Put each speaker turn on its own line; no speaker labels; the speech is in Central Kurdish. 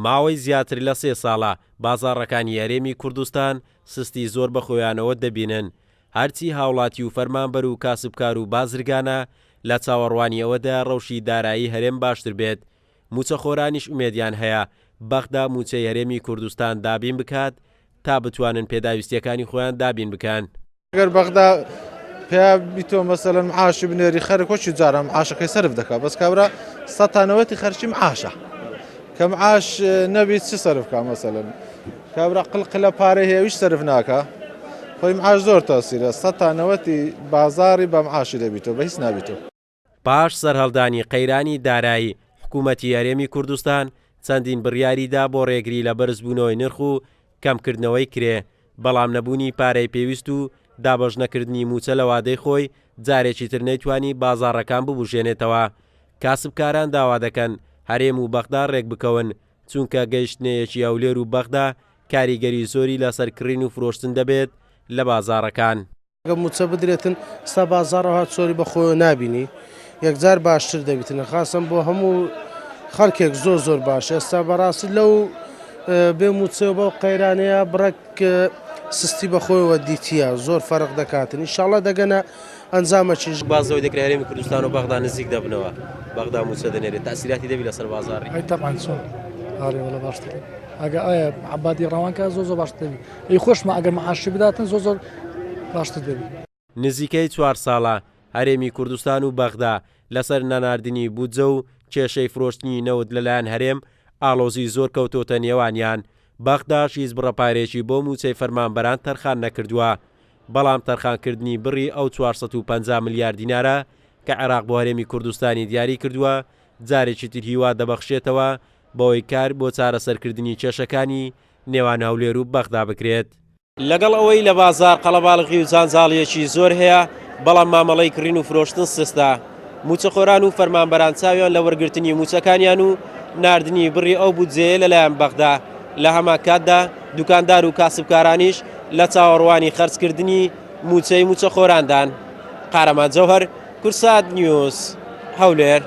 ماوەی زیاتر لە سێ ساڵە بازاڕەکانی هەرێمی کوردستان سستی زۆر بەخۆیانەوە دەبینن، هەرچی هاوڵاتی و فەرمانبەر و کاسبکار و بازرگانە لە چاوەڕوانی ئەوەدایە ڕەوشی دارایی هەرێم باشتر بێت، مووچەخۆرانیش ئومێدیان هەیە بەغدا مووچەی هەرێمی کوردستان دابین بکات تا بتوانن پێداویستییەکانی خۆیان دابین بکەن.
گەر بەغدا پیا بیتۆ مەسەلەن معاشی بنێری خەرک وەکی جاران معاشەکەی سەرف دەکا بەس کابرا سەتانەوەتی خەرچی معاشە کە معاش نەبی چ سەرف کا مەسەلەن کابرا قلقلە پارەی هەیە ویش سەرف ناکا خۆی معاش زۆر تاسیرە سەتانەوەتی بازاری بە معاشی دەبیتەوە بە هیچ نابیتەوە.
پاش سەرهەڵدانی قەیرانی دارایی، حکوومەتی هەرێمی کوردستان چەندین بڕیاری دا بۆ ڕێگری لە بەرزبوونەوەی نرخ و کەمکردنەوەی کرێ، بەڵام نەبوونی پارەی پێویست و دابەشنەکردنی مووچە لە وادەی خۆی جارێکی تر نەیتوانی بازاڕەکان ببوژێنێتەوە. کاسبکاران داوا دەکەن هەرێم و بەغدا ڕێکبکەون، چونکە گەیشتنەیەکی هەولێر و بەغدا کاریگەری زۆری لەسەر کڕین و فرۆشتن دەبێت لە بازاڕەکان.
گەر موچە بدرێتن ئستا بازاڕ ئەوها چۆری بە خۆیەوە نابینی یەکجار باشتر دەبیتن خاصەن بۆ هەموو خەڵکێک زۆر زۆر باش ئێستا بەڕاستی لەو بێ موچە بەو قەیرانەیە بڕێک سستی بە خۆیەوە دیتیە زۆر فەرق دەکاتن ئیشاڵڵا دەگەنە ئەنجامەکیش.
باس لەوەی دەکرێت هەرێمی کوردستان و بەغدا نزیک دەبنەوە، بەغدا مووچە دەنێرێت، تەئسیراتی دەبی لەسەر بازاڕی؟
ئەی تەبعەن چۆن؟ ئارێ وەڵا باشتر دەبی ئەگە ئایا عەبادی ڕەوان کا زۆر زۆر باشتر دەبی ئەی خۆشمە ئەگەر معاشی بداتن زۆر زۆر باشتر دەبی.
نزیکەی چوار ساڵە هەرێمی کوردستان و بەغدا لەسەر نەناردنی بودجە و کێشەی فرۆشتنی نەوت لەلایەن هەرێم ئاڵۆزی زۆر کەوتۆتە نێوانیان، بەغداش هیچ بڕە پارەیەکی بۆ مووچەی فەرمانبەران تەرخان نەکردووە، بەڵام تەرخانکردنی بڕی ئەو 450 ملیار دینارە کە عێراق بۆ هەرێمی کوردستانی دیاری کردووە جارێکی تر هیوا دەبەخشێتەوە بەوەی کار بۆ چارەسەرکردنی کێشەکانی نێوان هەولێر و بەغدا بکرێت. لەگەڵ ئەوەی لە بازاڕ قەڵەباڵغی و جانجاڵییەکی زۆر هەیە، بەڵام مامەڵەی کڕین و فرۆشتن سستە. مووچەخۆران و فەرمانبەران چاویان لە وەرگرتنی مووچەکانیان و ناردنی بڕی ئەو بودجەیە لەلایەن بەغدا، لە هەمان کاتدا دوکاندار و کاسبکارانیش لە چاوەڕوانی خەرجکردنی مووچەی مووچەخۆراندان. قارەمان جەوهەر، کوردسات نیوز، هەولێر.